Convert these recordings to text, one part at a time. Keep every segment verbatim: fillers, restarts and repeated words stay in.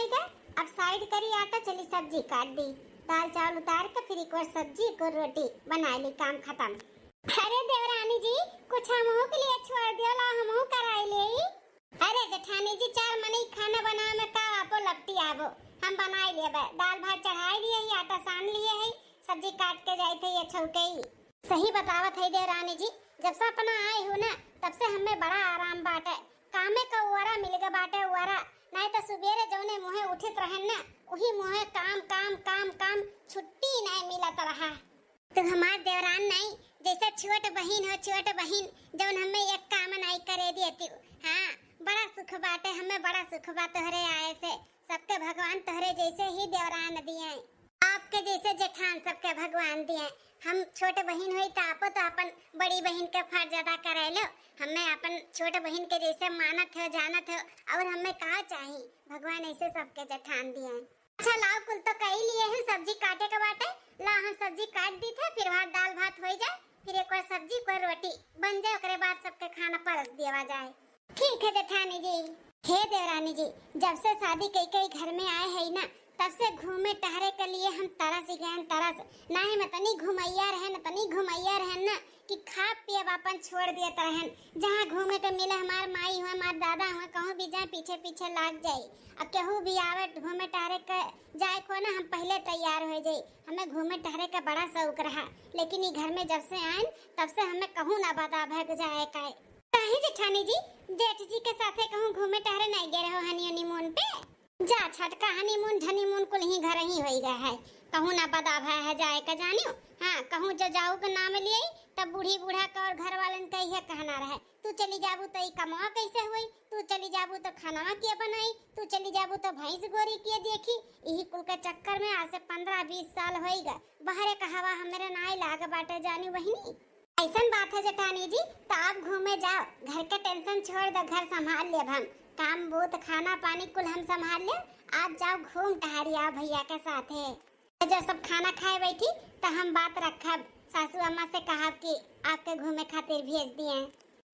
ठीक है, अब side करी आटा, चली सब्जी काट दी। दाल चावल उतार के फिर एक और सब्जी, एक और रोटी बनाइ ली, काम खतम। अरे देवरानी जी, कुछ हमहू के लिए छोड़ दियो, ला हमहू कराइ लेई। अरे जेठानी जी, चार मनई खाना बनावे में का आपो लपटी आबो, हम बनाइ लेबे। दाल भात चढ़ाइ लिए ही, आटा सान लिए ही, सब्जी काट के जाइत ही, ये छौके ही। सही बतावत है देवरानी जी, जब से अपना आए हो ना, तब से हमें बड़ा आराम बाटे। कामे का उआरा मिल गए बाटे, उआरा। नाहीं तो सुबेरे जौने मुँहे उठित रहेन ना, उही मुँहे काम, काम, काम, काम, छुट्टी नाहीं मिलत रहा। तू हमार देवरान नाहीं, जैसे छोट बहिन हो, छोट बहिन, जौन हमें एक काम नाहीं करे देती। हाँ, बड़ा सुख बाटे, हमें बड़ा सुख बा तोहरे आए से। सबके भगवान तोहरे जैसे ही देवरान दिए। आपके जैसे जेठान सबके भगवान दिए। हम छोट बहिन होई त आपो तो अपन बड़ी बहिन के फर्ज अदा करे लो। हमें अपन छोट बहिन के जैसे मानत हो, जानत हो, और हमें का चाही? भगवान ऐसे सबके जेठान दिए। अच्छा लाओ, कुल तो कई लिए हैं, सब्जी काटे के बाटे। ला हम सब्जी काट दी थे, फिर वहाँ दाल भात हो जाए, फिर एक बार सब्जी, एक बार रोटी बन जाए, ओकरे बाद सबके खाना परस दिया जाए। ठीक है जेठानी जी। हे देवरानी जी, जब से शादी कई कई घर में आए है ना, तब से घूमे टहरे के लिए हम तरस ही गए, तरस। नाहीं में तनी घुमैया रहे न, तनी घुमैया रहे ना कि खा पिए अपन छोड़ दिए रहन। जहाँ घूमे के मिले, हमार माई हुए, हमार दादा हुए, कहूँ भी जाए पीछे पीछे लाग जाई। आ केहू भी आवे घूमे टहरे के जाए को ना, हम पहले तैयार हो जाई। हमें घूमे टहरे का बड़ा शौक रहा, लेकिन ई घर में जब से आए तब से हमें कहूँ ना बदा भग जाए का। काहे जेठानी जी, जेठ जी के साथे कहूँ घूमे टहरे नाहीं गए रहो honeymoon पे? जा छोटका, honeymoon झनीमून कुल ही घर ही होई गए है, कहूँ ना बदा भय है जाए का जानियो। हाँ, कहूँ जो जाऊ के नाम लिए तब बूढ़ी बूढ़ा का और घर वालन का यह कहना रहे, तू चली जाबू तो ई कमवा कैसे होई, तू चली जाबू तो खानवा के बनाई, तू चली जाबू तो भैंस गोरी के देखी। यही कुल के चक्कर में आज से पन्द्रह बीस साल होई गए, बहरे का हवा हमरे नाई लाग बाटे जानी बहिनी। ऐसन बात है जेठानी जी, तो आप घूमे जाओ, घर के tension छोड़ दो, घर संभाल लेब हम, काम बूत खाना पानी कुल हम संभाल लेब। आप जाओ घूम टहरी आओ भैया के साथे। जब सब खाना खाए बैठी तो हम बात रखब, सासू अम्मा से कहब कि आपके घूमे खातिर भेज दिए।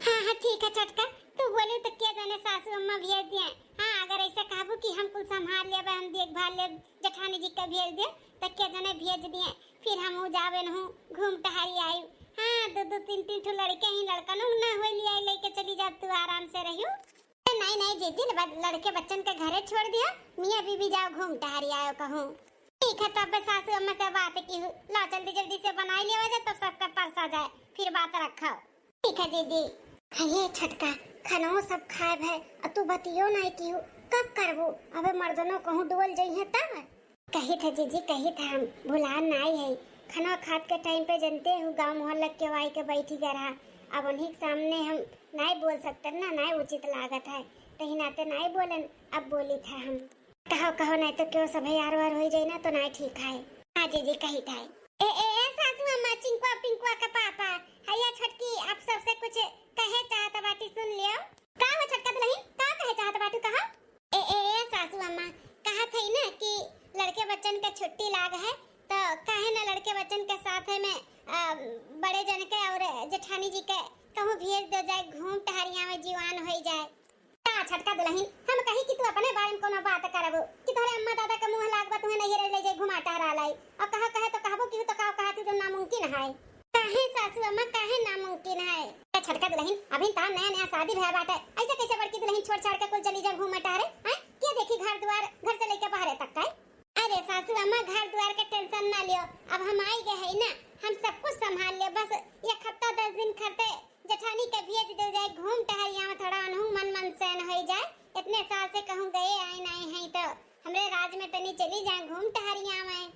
हाँ हाँ ठीक है छोटका, तू बोलू तो के जाने सासू अम्मा भेज दिए। हाँ अगर ऐसे कहबू कि हम कुल संभाल लेब, हम देखभाल लेब, जेठानी जी के भेज दे तो के जाने भेज दिए। फिर हम जाबे नहू घूम टहरी आई। हाँ, दो दो तीन तीन ठो लड़के ही, लड़कनों ना होई, ले आई लेके चली जा, तू आराम से रहियो। नाहीं नाहीं जीजी, बस लड़के बच्चन के घरे छोड़ दिया, मियाँ बीबी जाओ घूम टहरी आयो कहूँ। ठीक है, तब सासू अम्मा से बात की हूँ, ला जल्दी जल्दी से बनाई लेवा जाए, तब सबका परसा जाए, फिर बात रखो। ठीक है जीजी। अरे छोटका, खानो सब खाए भे, अ तू बतियो नाहीं की हूँ, कब करबू? अबे मर्दनो कहूँ डोल जइहे तब। कही था जीजी, कही था, हम भुलान नाई है। खाना खात के time पे जनते हो, गाँव मोहल्ला के वाई के बैठी गए रहा। अब उन्हीं के सामने हम नाई बोल सकते ना, नाई उचित लागत है, तही नाते नाई बोलन। अब बोली था हम। कहो कहो, नाई तो क्यों सब यार वार हो जाए ना, तो नाई ठीक है। हाँ जीजी, कही था। ए ए ए सासू अम्मा, चिंकुआ पिंकुआ के पापा, हैया छोटकी, आप सबसे कुछ कहे चाहत बाटी, सुन लियो। का हो छोटका दुलहिन, का कहे चाहत बाटू, कहा? ए, ए, ए, सासू अम्मा, कहत हई ना कि लड़के बच्चन के छुट्टी लाग है, तो काहे ना लड़के बच्चन के साथ में, आ, बड़े जन के और जेठानी जी के कहूँ भेज दो जाए, घूम टहरिया में जीवान होई जाए। का छोटका दुलहिन, हम कही कि तू अपने बारे में कोनो बात करबो कि तोहरे अम्मा दादा के मुँह लाग बा, तुहे नैहरे ले जाए घुमा टहरा लाई, और कहा कहे तो कहबो कि तो का कहा तू जो नामुमकिन है। काहे सासू अम्मा, काहे नामुमकिन है? ए छोटका दुलहिन, अभी तार नया नया शादी भया बाटे, ऐसे कैसे बड़की दुलहिन छोड़ छाड़ के कुल चली जा घूमे टहरे, हैं? के देखी घर दुआर, घर से लेके बाहरे तक का? अरे सासू अम्मा, घर दुआर के tension ना लियो, अब हम आई गए है ना, हम सब कुछ संभाल लियो। बस एक हफ्ता दस दिन खरते जेठानी के भेज दे जाए घूम टहरिया में, थोड़ा अनहू मन मन चैन हो जाए। इतने साल से कहूँ गए आए नहीं है तो हमरे राज में तनी चली जाए घूम टहरिया में।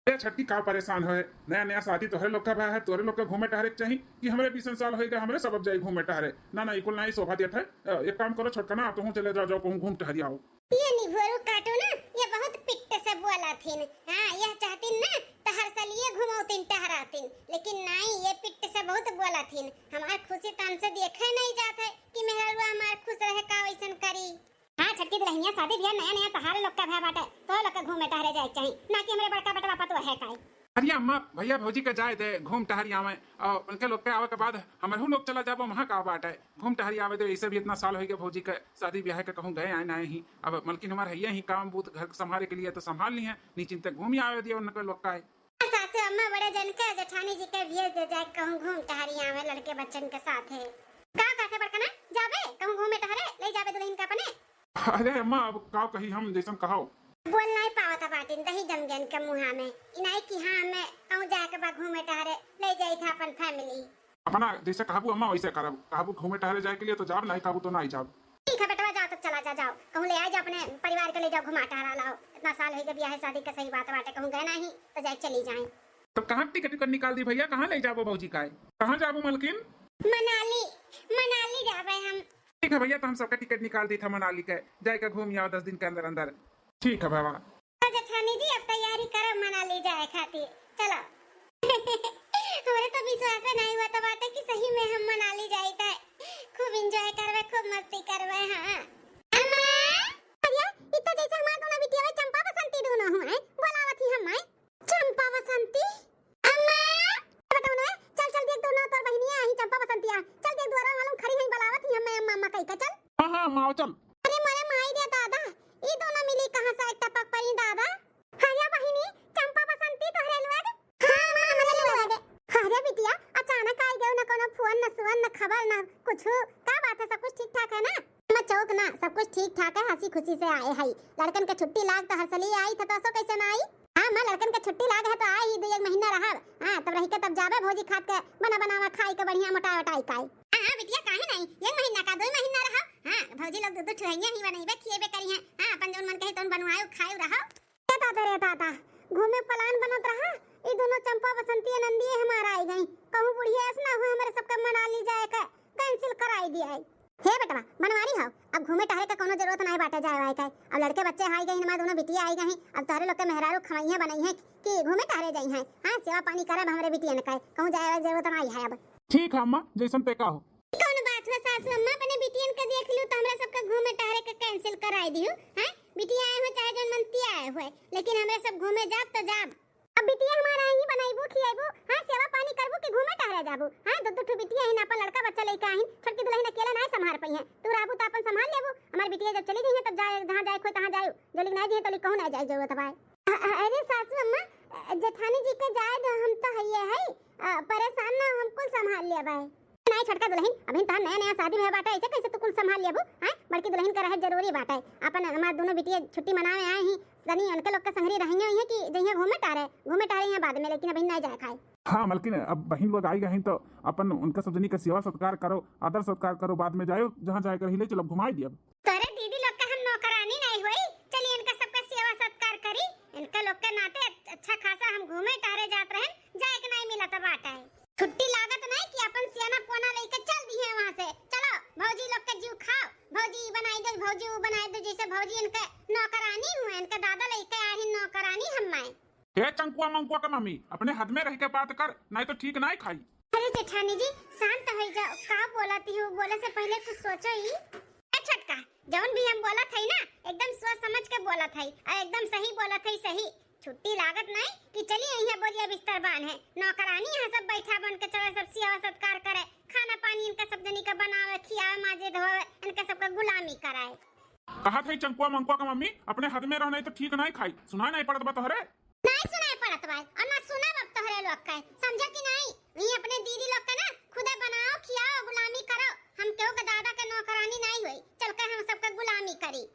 ए छोटकी, का परेशान होए? नया नया शादी तोहरे लोग का भा है, तोहरे लोग का घूमे टहरे के चाही कि हमरे बीसन साल होइगा, हमरे सब अब जाई घूमे टहरे? ना ना, ई कुल नाई शोभा देत है। अ, एक काम करो छोटका ना, तुहूँ चले जाओ, जाओ कहूँ घूम टहरी आओ। ये निभोरू काटो ना, ये बहुत पिट्ट से बोला थिन। हाँ, यह चाहतीन ना तो हर साल ये घुमौतीन टहरातीन, लेकिन नाई, ये पिट्ट से बहुत बोला थिन। हमार खुशी तन से देखे नहीं जात है कि मेहरुआ हमार खुश रहे का वैसन करी। हाँ छोटकी दुलहिनिया, शादी बियाह नया नया तोहारे लोग का भया बाटे, तोहरे लोग का घूमे टहरे जाए के चाही, ना कि हमरे बड़का बेटवा पतोह है काई। अरे अम्मा, भइया भौजी का जाए दे, घूम टहरी आवे, और उनके लोग के आवे के बाद हमरहू लोग चला जाबो, वहाँ का बात है, घूम टहरी आवे दे। ऐसे भी इतना साल होइ गए भौजी के शादी ब्याह के कहूँ गए आए नाहीं ही। अब मलकिन हमार हइये ही काम बूत घर के संभाले के लिए, तो संभाल ली है, निश्चिंत घूम ही आवे दिए उनके लोग का है। सासू अम्मा बड़े जन के जेठानी जी के भेज दे जाए, कहूँ घूम टहरी आवे लड़के बच्चन के साथ है। का कहते बड़कना, जाबे कहूँ घूमे टहरे, ले जाबे दुल्हन के अपने? अरे अम्मा, अब का कही हम, जैसन कहो। बोल नाहीं पावत बाटिन, दही जम गयन के मुँहा में। ई नाहीं कि हाँ, हमें कहूँ जाए के बा घूमे टहरे, ले जाई था अपन family। अपना जैसे कहबू अम्मा, वैसे करब। कहबू घूमे टहरे जाए के लिए तो जाब, नाहीं कहबू तो नाहीं जाब। ठीक है बेटवा, जाओ तब चला जा, जाओ। कहूँ ले आए जा अपने परिवार के, ले जाओ घुमा टहरा लाओ। इतना साल होइ गए ब्याह शादी के, सही बात बाटे, कहूँ गए नाहीं तो जाए चली जाए। तो कहाँ टिकट उकट निकाल दी भइया, कहाँ ले जाबो भौजी का है? कहाँ जाबो मलकिन? मनाली, मनाली जाबे हम। ठीक है भइया, तो हम सबका टिकट निकाल दी था मनाली के, जाए के घूम आओ दस दिन के अंदर अंदर। ठीक है बाबा। तो जेठानी जी, अब तैयारी करब मनाली जाए खातिर, चलो। हमरे तो विश्वास नाहीं हुआ तो बाटे कि सही में हम मनाली जाइत है, खूब enjoy करबे, खूब मस्ती करबे। हाँ अम्मा। अरे, ई तो जैसे हमार दोनों बिटिया चंपा बसंती दोनों हुए, बोलावत ही हम आए। चंपा बसंती? अम्मा! बेटा, उन्हें, चल, चल, देख, दोनों तोर बहिनिया आई, चंपा बसंतिया। चल, देख, दुआरा मालूम खड़ी हैं, बुलावत ही हमें, अम्मा, अम्मा कही के, चल। हाँ, हाँ, अम्मा, आओ, चल। अरे, मोरे माई रे दादा, ई दोनों मिली कहाँ से एक टपक पड़ी दादा? हाँ, या बहिनी, चंपा बसंती तोहरे लोग? हाँ, अम्मा, हमरे लोग। अरे बिटिया, अचानक आई गयो, न कोनो फोन, न सुअन, न खबर, न कुछ। का बात है, सब कुछ ठीक ठाक है ना? अम्मा, चौक ना, सब कुछ ठीक ठाक है, हंसी खुशी से आए हई। लड़कन के छुट्टी लाग तो हर सली आई था, तो असो कैसे ना आई? हाँ माँ, लड़कन के छुट्टी लाग है तो आई ही, दो एक महीना रहब। हाँ, तब रही के तब जाबे भौजी खात के बना बनावा खाई के बढ़िया मोटाई वटाई के आई। हाँ, हाँ बिटिया, काहे नहीं, एक महीना का दो महीना रहब। हाँ, भौजी लोग दो दो ठुहैया ही बनैबे खिएबे करी हैं। हाँ, अपन जौन मन कहे तौन बनवाए खाए रहो। ए दादा रे दादा, घूमे plan बनत रहा, ई दोनों चंपा बसंती आनंदी हमार आई गई। कहूँ बुढ़िया ऐस ना हो हमरे सबके मनाली जाए के cancel कराई दिया है। हे बेटवा, बनवारी हो, अब घूमे टहरे का कोनो जरूरत नाहीं बाटे जाए वाए के। अब लड़के बच्चे आई गई, हमार दोनों बिटिया आई गई, अब तोहरे लोग के मेहरारू खवैया बनई है कि घूमे टहरे जाई हैं। हाँ, सेवा पानी करब हमरे बिटियन के, कहूँ जाए वाए जरूरत नाहीं है अब। ठीक है अम्मा, जैसन ते कहो। कौन बात हुआ सासू अम्मा, अपने बिटियन के देख लू तो हमरा सबके घूमे टहरे के cancel कराई दिहू, हैं? बिटिया आए हुए चाहे जौन मनतिया आए हुए, लेकिन हमरे सब घूमे जाब तो जाब। अब बिटिया हमार आई ही बनैबू, खियैबू, हाँ, सेवा पानी करबू कि घूमे टहरे जाबू? हाँ, दो दो ठो बिटिया हिन, अपन लड़का बच्चा लेके आहिन, छोटकी दुल्हन अकेले नाहीं संभार पइहैं। तू रहबू तो अपन संभाल लेबू, हमार बिटिया जब चली जइहैं तब जाए, जहाँ जाए कोई तहाँ जाए, जलिक नाहीं जइहैं तलिक कहूँ नाहीं जाए जरूरत बाय। अ-, अ-, अरे सासू अम्मा, अ, जेठानी जी के जाए दो, हम तो हइये है, अ, परेशान ना, हम कुल संभाल लेबै। नाहीं छोटका दुल्हन, अभी तो नया नया शादी भय बाटे, ऐसे कैसे तू कुल संभाल लेबू? हैं? बड़की दुल्हन का रहे जरूरी बाटे। अपन हमार दोनों बिटिया छुट्टी मनावे आए ही, तनी उनके लोग के संगरी रहिए हुई है कि जइहे घूमे टहरे, घूमे टहरे यहाँ बाद में, लेकिन अभी नाहीं जाए खाए। हाँ मलकिन, अब बहिन लोग आई गई तो अपन उनका सब जनी का सेवा सत्कार करो, आदर सत्कार करो, बाद में जाओ जहाँ जाए कर हिले, चलो घुमाई दियब। तोरे दीदी लोग का हम नौकरानी नाहीं होई, चली इनका सबका सेवा सत्कार करी, इनका लोग के नाते अच्छा खासा हम घूमे टहरे जात रहन, जाए के नाहीं मिलत बाटे। छुट्टी लागत नाहीं कि अपन सियाना पोना लेके चल दिहे वहाँ से। चलो, भौजी लोग के जीव खाओ, भौजी ई बनाई दे, भौजी ऊ बनाई दे, जैसे भौजी इनके नौकरानी हुए, इनके दादा लेके आए हैं नौकरानी हम माए। ए चंकुआ मंकुआ के मम्मी, अपने हद में रह के बात कर, नाहीं तो ठीक नाहीं खाई। अरे जेठानी जी, शांत हो जाओ, का बोलत ही हो, बोले से पहले कुछ सोचो ही। ए छोटका, जौन भी हम बोलत हई ना, एकदम सोच समझ के बोलत हई, और एकदम सही बोलत हई, सही। छुट्टी लागत नाहीं कि चली अइहे बोरिया बिस्तर बांधे। नौकरानी यहाँ सब बैठा बन के चले, सब सेवा सत्कार करे, खाना पानी इनका सब जनी के बनावे, खियावे, माजे, धोवे, इनका सबका गुलामी कराए। कहत हई चंकुआ मंकुआ के मम्मी, अपने हद में रहो, नाहीं तो ठीक नाहीं खाई। सुनाई नाहीं पड़त बा तोहरे? नाहीं सुनाई पड़त बा, और ना सुनब अब तोहरे लोग के, समझो कि नाहीं? वही अपने दीदी लोग के ना खुदे बनाओ, खियाओ, गुलामी करो। हम केहू के दादा के नौकरानी नाहीं होई, चल के हम सबके गुलामी करी।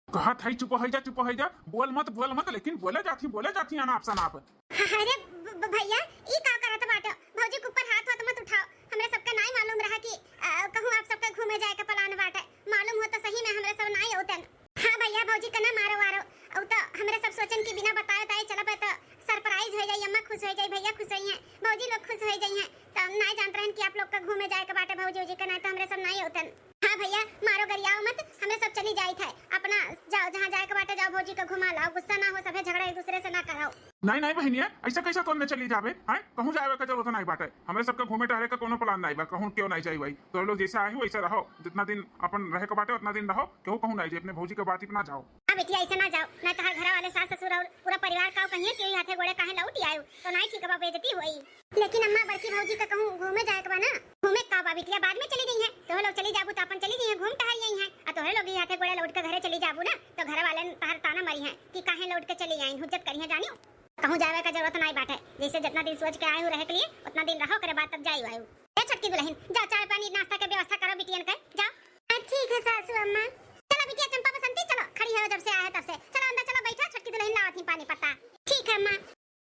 कहत हई चुप होइ जा, चुप होइ जा, बोल मत, बोल मत, लेकिन बोले जाथी, बोले जाथी अनाप शनाप। अरे भ-, भ-, भैया, ई का करत बाटे? भौजी के ऊपर हाथ वाथ मत उठाओ। हमरे सबके नाहीं मालूम रहा कि, अ, कहूँ आप सबके घूमे जाए के plan बाटे। मालूम होत सही में हमरे सब नाहीं होतन। हाँ भैया, भौजी के ना मारो वारो। उ तो हमरे सब सोचन कि बिना बताए ताए चलब तो surprise होइ जाई, अम्मा खुश होइ जाई, भैया खुश होइहैं, भौजी लोग खुश होइ जाइहैं। तो हम नाहीं जानत रहन कि आप लोग के घूमे जाए के बाटे भौजी, भौजी के नाहीं तो हमरे सब नाहीं होतन। हाँ भैया, मारो गरियाओ मत, हमरे सब चली जाइत है। अपना जाओ, जहाँ जाए के बाटे जाओ, भौजी के घुमा लाओ, गुस्सा ना हो, सभे झगड़ा एक दूसरे से ना कराओ। नाहीं, नाहीं बहिनिया, ऐसे कैसे तोन में चली जाबे? हैं? कहूँ जाए के जरूरत नाहीं बाटे। हमरे सबके घूमे टहरे के कोनो plan नाहीं बा, कहूँ केहू नाहीं जाई भाई। तो लोग जैसे आए हो वैसे रहो, जितना दिन अपन रहे के बाटे उतना दिन रहो, केहू कहूँ नाहीं जाई, अपने भौजी के बात ही पे ना जाओ। आ बिटिया, ऐसे ना जाओ, ना तोहार घर वाले, सास ससुर और पूरा परिवार का कहिए कि हाथे गोड़े काहे लौट आयो, तो नाहीं ठीक बा, बेइज्जती होई। लेकिन अम्मा, बड़की भौजी का कहूँ घूमे जाए के बा ना। घूमे का बा बिटिया, बाद में चली जइहैं, तोहरे लोग चली जाबू तो अपन चली जइहैं, घूम टहर अइहैं, आ तोहरे लोग हाथे गोड़े लौट के घरे चली जाबू ना, तो घर वाले तोहार ताना मरिहैं कि काहे लौट के चली आइन, हुज्जत करिहैं जानियो। कहूँ जावे का जरूरत नाहीं बाटे, जैसे जितना दिन सोच के आए हो रहे के लिए, उतना दिन रहो, ओकरे बाद तब जाई आयो। ए छोटकी दुल्हन, जाओ चाय पानी नाश्ता के व्यवस्था करो बिटियन के, जाओ। हाँ, ठीक है सासू अम्मा। चलो बिटिया चंपा बसंती, चलो, खड़ी हो जब से आए तब से। चलो अंदर चलो, बैठो, छोटकी दुल्हन लावत ही पानी पत्ता। ठीक है अम्मा।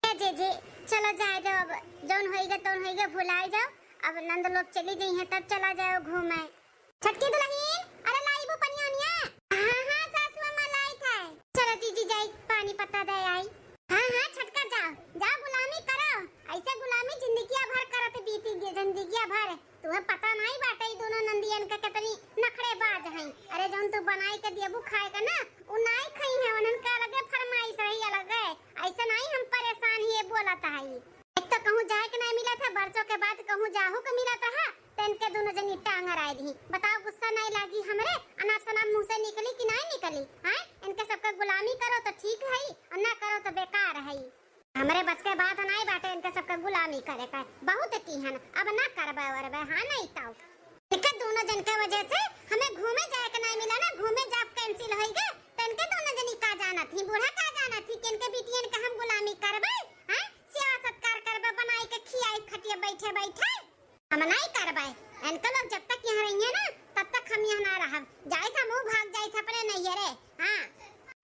ए जीजी, चलो जाए दो अब, जौन होइगा तौन होइगा, भुलाए जाओ। अब नंद लोग चली गई हैं, तब चला जाओ घूमे। छोटकी दुल्हन, अरे लाइबू पनिया ओनिया? हाँ, हाँ, सासू अम्मा लाइत है। चलो जीजी जाई, पानी पत्ता दे आई। हाँ, हाँ, छोटका जाओ, जाओ गुलामी करो। ऐसे गुलामी जिंदगिया भर करत बीती गे, जिंदगिया भर। तुहे पता नाहीं बाटे ई दोनों नंदियन के कितनी नखड़ेबाज हैं। अरे जौन तू बनाई के देबू खाए के ना, उ नाहीं खइहैं, उन्हन का अलगे फरमाइश रही, अलगे। ऐसे नाहीं हम परेशान ही, ये बोलत है। एक तो कहूँ जाए के नाहीं मिलत है, बरसों के बाद कहूँ जाहू के मिलत रहा, तो इनके दोनों जनी टांग अड़ाए दी। बताओ, गुस्सा नाहीं लागी हमरे? अनाप शनाप मुँह से निकली कि नाहीं निकली? हैं? इनके सबके गुलामी करो तो ठीक है, और ना करो तो बेकार है। हमरे बस के बात नाहीं बाटे इनके सबके गुलामी करे का। बहुत किहन, अब ना करबे वरबे, हाँ नाहीं तो। इनके दोनों जन के वजह से हमें घूमे जाए के नाहीं मिला ना, घूमे जाब cancel होई गए, तो इनके दोनों जनी का जानत ही, बूढ़ा का जानत ही कि इनके बिटियन के हम गुलामी करबे, हैं? सेवा सत्कार करबे, बनाई के खियाई खटिया बैठे बैठे। हम नाहीं करबे। इनके लोग जब तक यहाँ रहिए ना, तब तक हम यहाँ ना रहब। जाइत हम, ऊ भाग जाइत अपने नैहरे। हाँ,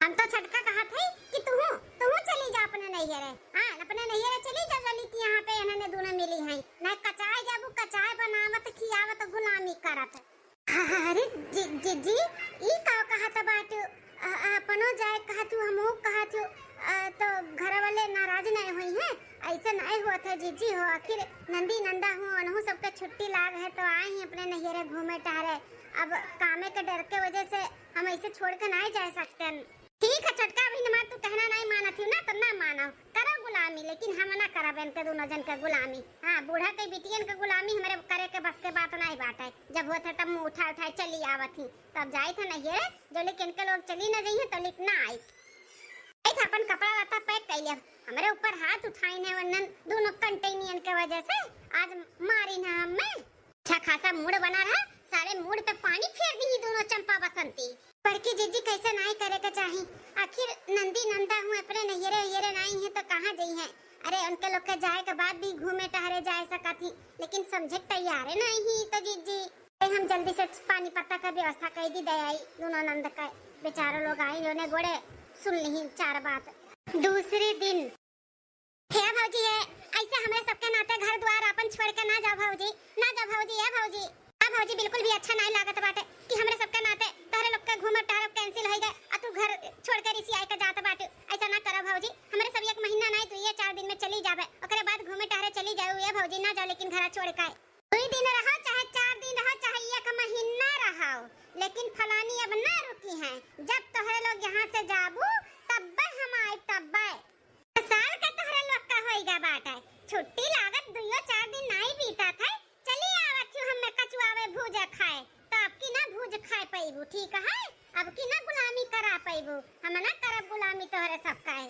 हम तो छोटका कहत है कि तुहू, तुहू चली जा अपने नैहरे। हाँ, अपने नैहरे चली जा, जली कि यहाँ पे इन्हने दोनों मिली हैं। ना कचाए जाबू, कचाए बनावत, खियावत, गुलामी करत। अरे जी-, जीजी, ई का कहत बाटू? अ, अ, अपनो जाए कहत हूँ, हमहू कहत हूँ, अ, तो घर वाले नाराज नहीं होई हैं? ऐसे नहीं होत है जीजी हो, आखिर नंदी नंदा हूँ, उनहू सबके छुट्टी लाग है तो आए ही अपने नैहरे घूमे टहरे। अब कामे के डर के वजह से हम ऐसे छोड़ के नहीं जा सकते हैं। ठीक है छोटका, अभी हमार तू कहना नहीं मानत हूँ ना, तो ना मानो, करो गुलामी, लेकिन हम ना करब इनके दोनों जन के गुलामी। हाँ, बूढ़ा के बिटियन के गुलामी हमरे करे के बस के बात नहीं बाटे। जब होत है तब मुँह उठा उठाए चली आवत ही, तब जाइत है नैहरे, जो लेकिन इनके लोग चली न जइहैं तो लेकिन ना आई। आई था अपन कपड़ा लत्ता pack कर लिया, हमरे ऊपर हाथ उठाइन है वन्नन दोनों कंटेनियन के वजह से आज मारिन है हमें। अच्छा खासा mood बना रहा, सारे mood पे पानी फेर दी दोनों चंपा बसंती। बड़की जीजी कैसे नाई करे के चाही, आखिर नंदी नंदा हूँ अपने नैहरे नैहरे नाई है तो कहाँ जइहैं? अरे उनके लोग के जाए के बाद भी घूमे टहरे जाए सकत ही, लेकिन समझे के तैयारे नाई ही तो जीजी। ए, हम जल्दी से पानी पत्ता का व्यवस्था कर दी दयाई दोनों नंद का। बेचारो लोग आई, लोने गोड़े सुन लिही चार बात। दूसरे दिन, हे भौजी, हे, ऐसे हमरे सबके नाते घर द्वार आपन छोड़ के ना जाओ भौजी, ना जाओ भौजी, हे भौजी। हाँ भौजी, बिल्कुल भी अच्छा नाई लागत बाटे कि हमरे सबके नाते तोहरे लोग के घूमब टहरब cancel होई गए, आ तू घर छोड़ के रिसियाई के जात बाटे। ऐसा ना करो भौजी, हमरे सब एक महीना नाई, दुइये चार दिन में चली जाबे, ओकरे बाद घूमे टहरे चली जाओ। ये भौजी, ना जाओ लेकिन घर छोड़ के। दुई दिन रहो, चाहे चार दिन रहो, चाहे एक महीना रहो, लेकिन फलानी अब ना रुकी हैं। जब तोहरे लोग यहाँ से जाबू, तब्बे हम आए, तब्बे। साल का तोहरे लोग का होइगा बाटे, छुट्टी लागत दुइयो चार दिन नाई बीता था, चली आवत हूँ हमें कचुआवे भूजा खाए, तो अब की ना भूज खाए पैबू, ठीक है? अब की ना गुलामी करा पैबू, हम ना करब गुलामी तोहरे सबका है।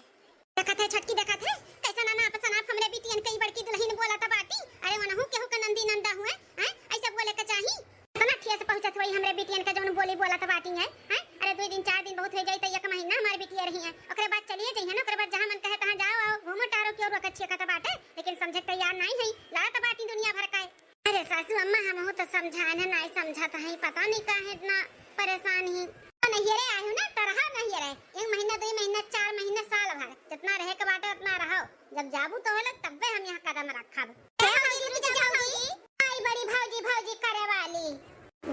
देखत है छोटकी, देखत है कैसन अनाप शनाप हमरे बिटियन के ई बड़की दुल्हन बोलत बाटी। अरे वनहू केहू के नंदी नंदा हुए हैं, ऐसे बोले के चाही? इतना ठेस पहुँचत हुई हमरे बिटियन के जौन बोली बोलत बाटी हैं, हैं? अरे दुई दिन चार दिन बहुत हो जाई तो एक महीना हमारे बिटिया रही हैं, ओकरे बाद चलिए जइहैं ना, ओकरे बाद जहाँ मन कहे तहाँ जाओ आओ, घूमो टहरो, क्यों रोक छियकत बाटे, लेकिन समझे के तैयार नाई है, लड़त बाटी दुनिया भर का है। अरे सासू अम्मा, हमहू तो समझाए न, नाई समझत हई, पता नहीं काहे इतना परेशान ही। तो नैहरे आयु ना, तो रहो नैहरे, एक महीना, दुई महीना, चार महीना, साल भर, जितना रहे के बाटे उतना रहो। जब जाबू तो होले तब्बे हम यहाँ कदम रखब। ए भौजी, रुक जा भौजी। आई बड़ी भौजी, भौजी करे वाली।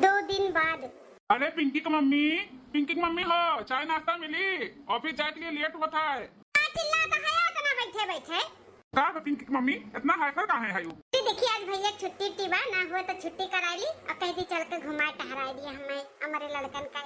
दो दिन बाद। अरे पिंकी के मम्मी, पिंकी के मम्मी हो, चाय नाश्ता मिली? Office जाए के लिए late होत है। का चिल्लात है इतना बैठे बैठे? का बा पिंकी के मम्मी, इतना हाइपर काहे है यू? जी देखिए, आज भैया छुट्टी उट्टी बा, ना हुआ तो छुट्टी कराई ली और कह दी चल के घुमाए टहराए दिए हमें, हमारे लड़कन का।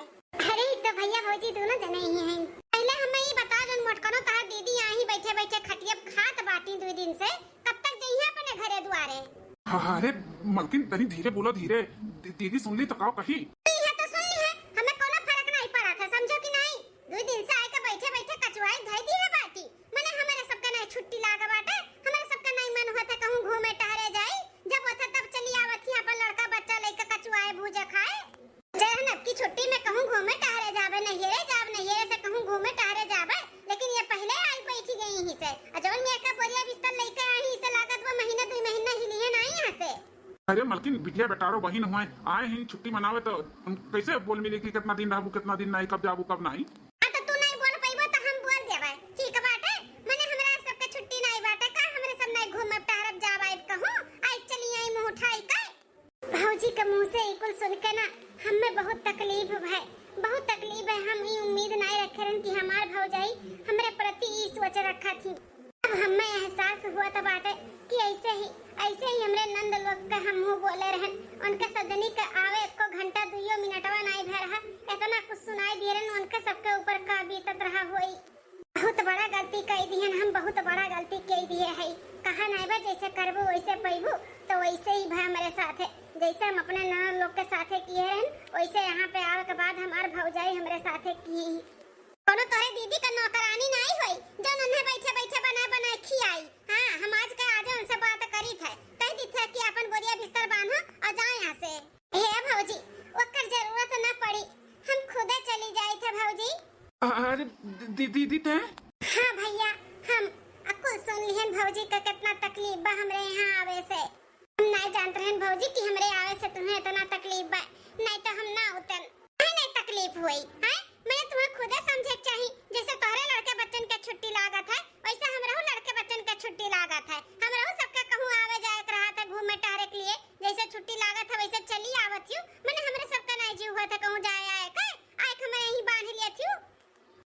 अरे, ई तो भैया भौजी दोनों जने ही हैं। पहले हमें ई बता, जौन मोटकनो तहार दीदी यहाँ ही बैठे बैठे खटिया खात बाटी दुई दिन से, कब तक जइहैं अपने घरे दुआरे? हाँ, हाँ, अरे मलकिन, तनी धीरे बोलो, धीरे। दी-, दीदी सुन ली तो का कही? तो यह तो सुन ली है, हमें कोनो फर्क नहीं पड़त है, समझो कि नहीं? दुई दिन से छुट्टी में कहूँ घूमे टहरे जाबे, नैहरे जाब, नैहरे से कहूँ घूमे टहरे जाबे, लेकिन ये पहिले आई बैठी गई यहीं से। आ जौन में एका बोरिया बिस्तर लइके आई, इसे लागत बा महीना दुई महीना हिलिहे ना यहाँ से। अरे मलकिन, बिटिया बेटारो बहिन हुए, आए हैं छुट्टी मनावे, तो हम कैसे बोल मिली कि कितना दिन रहबू, कितना दिन नहीं, कब जाबू, कब नहीं? हाँ, तो तू नहीं बोल पइबो, तो हम बोल देबे। ठीक बाटे, मने हमरा सबके छुट्टी नहीं बाटे का? हमरे सब नहीं घूमब टहरब जाब आइब कहूँ? आई चली आई मुँह उठाई के। भौजी के मुँह से ई कुल सुन के ना, हमें बहुत तकलीफ भय, बहुत तकलीफ है। हम ई उम्मीद नहीं रखे रहन कि हमार भौजाई हमरे प्रति ई सोच रखा थी। अब हमें एहसास हुआ था बाटे कि ऐसे ही, ऐसे ही हमरे नंद लोग के हमहू बोले रहन। उनके सजनी के आवे एको घंटा दुइयो मिनटवा नाई भय रहा, इतना कुछ सुनाई दिए रहन, उनके सबके ऊपर का बीतत रहा होई। बहुत बड़ा गलती कई दिहन हम, बहुत बड़ा गलती कई दिए है। कहा नाई बा, जैसे करबू वैसे पैबू, तो वैसे ही भा हमरे साथे, जैसे हम अपने ननद लोग के साथे किए रहन, वैसे यहाँ पे आवे के बाद हमार भौजाई हमरे साथे की। कोनो तोरे दीदी का नौकरानी नाई होई, जौन उन्हें बैठे बैठे बनाए बनाए खियाई। हाँ, हम आज के आजे उनसे बात करी थे, कह दी थे कि अपन बोरिया बिस्तर बांधो और जाओ यहाँ से। हे भौजी, ओकर जरूरत न पड़ी, हम खुदे चली जाई थे भौजी। अरे दी-, दी-, दीदी ते? हाँ भैया, हम अकुल सुन लिहन भौजी का कितना तकलीफ बा हमरे यहाँ आवे से। हम नाई जानत रहन भौजी कि हमरे आवे से तुम्हें इतना तकलीफ बा, नहीं तो हम ना उतन। नहीं, नहीं तकलीफ हुई, हैं? मने तुम्हें खुदे समझे के चाही, जैसे तोहरे लड़के बच्चन के छुट्टी लागत है, वैसे हमरहू लड़के बच्चन के छुट्टी लागत है। हमरहू सबके कहूँ आवे जाए के रहत है घूमे टहरे के लिए, जैसे छुट्टी लागत है वैसे चली आवत हूँ। मने हमरे सबका नाई जीव होत है कहूँ जाए आए के, आए के हमरे यहीं बांध लियत हूँ।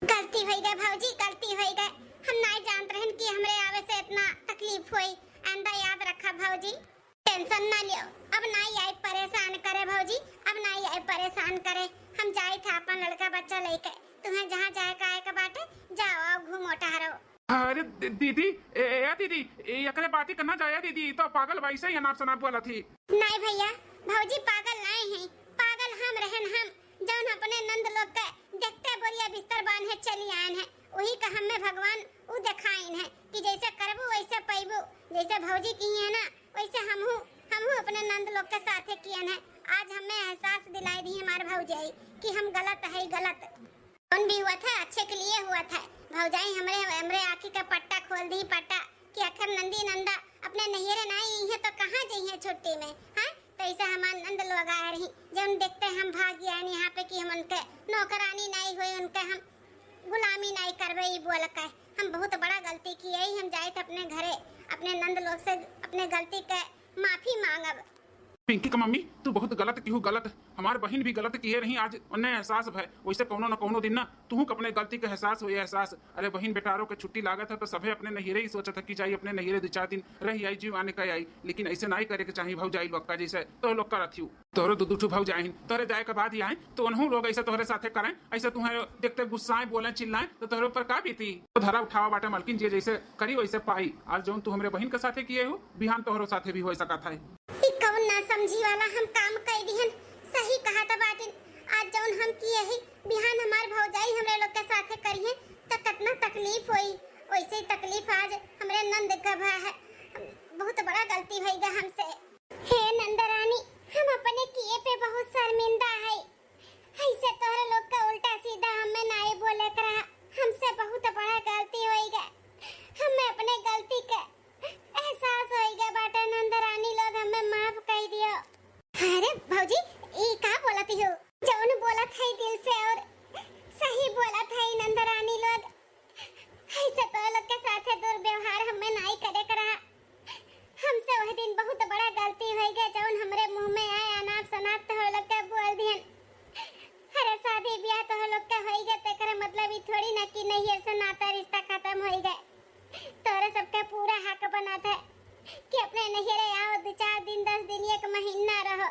गलती होई गए भौजी, गलती होई गए। हम नाई जानत रहन कि हमरे आवे से इतना तकलीफ होई। आइंदा याद रखा भौजी। टेंशन ना लियो, अब नाई आई परेशान करे भौजी, अब नाई आई परेशान करे। हम जाई था अपन लड़का बच्चा लेके, तुम्हें जहाँ जाए का आए के बाटे, जाओ आओ घूमो टहरो। अरे दी-, दीदी, ए, ए दीदी, ए, एकरे बाती करना जाया दीदी, ई तो पागल वैसे ही अनाप शनाप बोला थी। नाई भैया, भौजी पागल नाई है, पागल हम रहन हम, जौन अपने नंद लोग के देखते बोरिया बिस्तर बांधे चली आयन है, वही का हमें भगवान उ देखाइन है कि जैसे करबू वैसे पैबू, जैसे भौजी की है ना, वैसे हमहू, हमहू अपने नंद लोग के साथे कियन है। आज हमें एहसास दिलाई दी हमार भौजाई कि हम गलत है, गलत। कौन भी हुआ था, अच्छे के लिए हुआ था। भौजाई हमरे, हमरे आँखी का पट्टा खोल दी, पट्टा कि आखिर नंदी नंदा अपने नैहरे ना आई है तो कहाँ जइहे छुट्टी में, हाँ? तो ऐसे हमार नंद लोग आए रही, जौन देखते हम भाग गए यहाँ पे कि हम उनके नौकरानी नाई हुई, उनके हम गुलामी नाई करबे, ई बोल के। हम बहुत बड़ा गलती किए, हम जाए थे अपने घरे, अपने नंद लोग से अपने गलती के माफी मांगब। पिंकी का मम्मी, तू बहुत गलत किहू, गलत। हमार बहिन भी गलत किए रही, आज उन्हें एहसास भय। वैसे कौनो न कौनो दिन ना तुहू के अपने गलती के एहसास होई, एहसास। अरे बहिन बेटारों के छुट्टी लागत है तो सभे अपने नैहरे ही सोचत है कि जाई अपने नैहरे दो चार दिन रही आई, जीव आने का आई, लेकिन ऐसे नाई करे के चाही भौजाई लोग का, जैसे तो लोग करत हियो। तोहरे दू दू ठो भौजाई हिन, तोहरे जाए के बाद ही आए तो उनहू लोग ऐसे तोहरे साथे करें, ऐसे तुम्हें देखते गुस्साएं, बोलें, चिल्लाएं तो तोहरे ऊपर का बीती? तो धरा उठावा बाटे मलकिन, जे जैसे करी वैसे पाई। आज जौन तू हमरे बहिन के साथे किए हो, बिहान तोहरो साथे भी हो सकत है। ई कौन ना समझी वाला हम काम कई दिहन। सही कहा था बाटिन, आज जौन हम किए ही, बिहान हमार भौजाई हमरे लोग के साथे करिए तो कितना तकलीफ होई, वैसे ही तकलीफ आज हमरे नंद का भा है। बहुत बड़ा गलती होई गा हमसे। हे नंदरानी, हम अपने किए पे बहुत शर्मिंदा है। ऐसे तोहरे लोग का उल्टा सीधा हमें नाई बोले के रहा, हमसे बहुत बड़ा गलती होई गा। हमें अपने गलती के एहसास होई गा बाटे नंदरानी लोग, हमें माफ कर दियो। अरे भौजी, ई का बोलत हो? जौन बोलत है दिल से और सही बोलत है नंदरानी लोग। ऐसे तो लोग के साथे दुर्व्यवहार हमें नाई करे के रहा। हमसे वह दिन बहुत बड़ा गलती होई गए, जौन हमरे मुंह में आए अनाप शनाप तो लोग के बोल दिहन। अरे शादी ब्याह तो लोग के होई गए, तेकरे मतलब ई थोड़ी ना कि नैहर से नाता रिश्ता खत्म होई गए। तोरे सबके पूरा हक बनत है कि अपने नैहरे आओ, दो चार दिन, दस दिन, एक महीना रहो,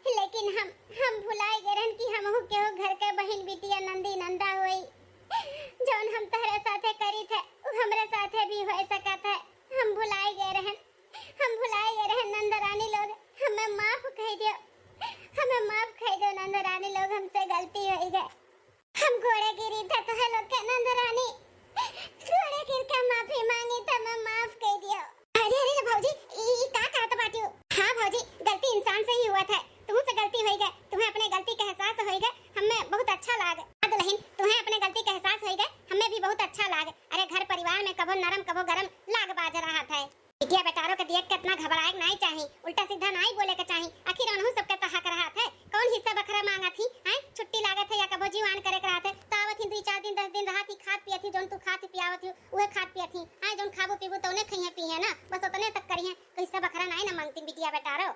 लेकिन हम, हम भुलाए गए रहन कि हमहू केहू घर के बहिन बिटिया नंदी नंदा होई। जौन हम तोहरे साथे करी थे, उ हमरे साथे भी हो सकत है। हम भुलाए गए रहन, हम भुलाए गए रहन नंदरानी लोग, हमें माफ कह दियो, हमें माफ कह दियो नंदरानी लोग, हमसे गलती होई गए। हम गोड़े गिरी थे तोहे लोग के नंदरानी, गोड़े गिर के माफी मांगी थे, हमें माफ कह दियो। अरे, अरे, भौजी, ई, ई का कहत बाटियो? हाँ भौजी, गलती इंसान से ही हुआ था, तुमसे गलती होई गए, तुम्हें अपने गलती का एहसास होई गए, उहे खात पियत ही। आए जौन खाबू पीबू तौने खइहे पीहे ना, बस उतने तक करिहे। कहीं से बखरा नाई ना मांगती बिटिया बेटारो।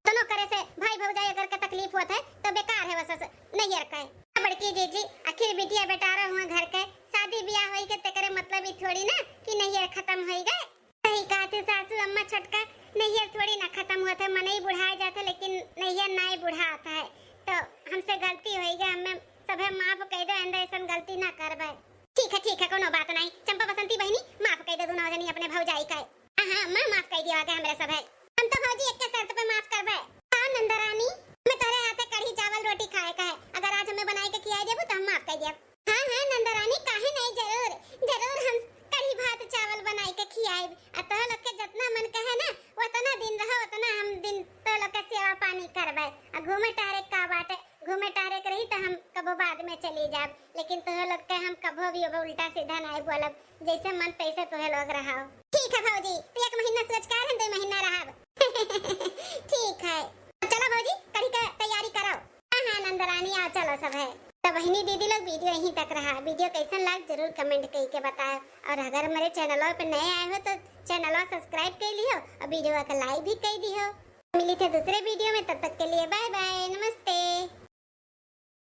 तनो करे से भाई भौजाई अगर के तकलीफ होत है तो बेकार है, बस नैहर के। बड़की जीजी, आखिर बिटिया बेटारो हुआ घर के, शादी ब्याह होई के तेकरे मतलब ई थोड़ी ना कि नैहर खत्म होई गए। सही कहत है सासू अम्मा छोटका, नैहर थोड़ी ना खत्म होत है, मनई बुढ़ाए जात है लेकिन नैहर नाई बुढ़ात है। तो हमसे गलती होई गए, हमें सभे माफ कई दो, आइंदा ऐसन गलती ना करबे। ठीक है, ठीक है, कोनो बात नहीं। चंपा बसंती बहिनी, माफ कई दे दोनों जनी अपने भौजाई का। हाँ, हाँ, अम्मा, माफ कई दिया गया हमरे सब है। हम तो भौजी एक के शर्त पे माफ करबे। हाँ, नंदरानी, मैं तोरे हाथे कढ़ी चावल रोटी खाए का है। अगर आज हमें बनाए के खियाई देबू तो हम माफ कई देब। हाँ, हाँ, नंदरानी, काहे नहीं, जरूर, जरूर हम कढ़ी भात चावल बनाए के खियाएब। आ तोह लोग के जितना मन कहे ना, उतना दिन रहो, उतना हम दिन तो लोग के सेवा पानी करबे। आ घूमे टहरे का बाटे, घूमे टहरे के रही तो हम कबो बाद में चली जाब, लेकिन तोह लोग के हम कबो भी अब उल्टा सीधा नहीं बोलब, जैसे मन तैसे तोह लोग रहो। ठीक है भौजी, तो एक महीना सोच के आ रहे, दो महीना रहब। ठीक है, चलो भौजी, कढ़ी के तैयारी करो। हाँ, हाँ, नंदरानी, आ चलो सब है। तो बहिनी दीदी लोग, video यहीं तक रहा। Video कैसन लाग, जरूर comment कई के बताए। और अगर हमारे channel पे नए आए हो तो channel subscribe कर लियो और video का like भी कर दियो। मिली थे दूसरे video में, तब तक के लिए bye bye, नमस्ते।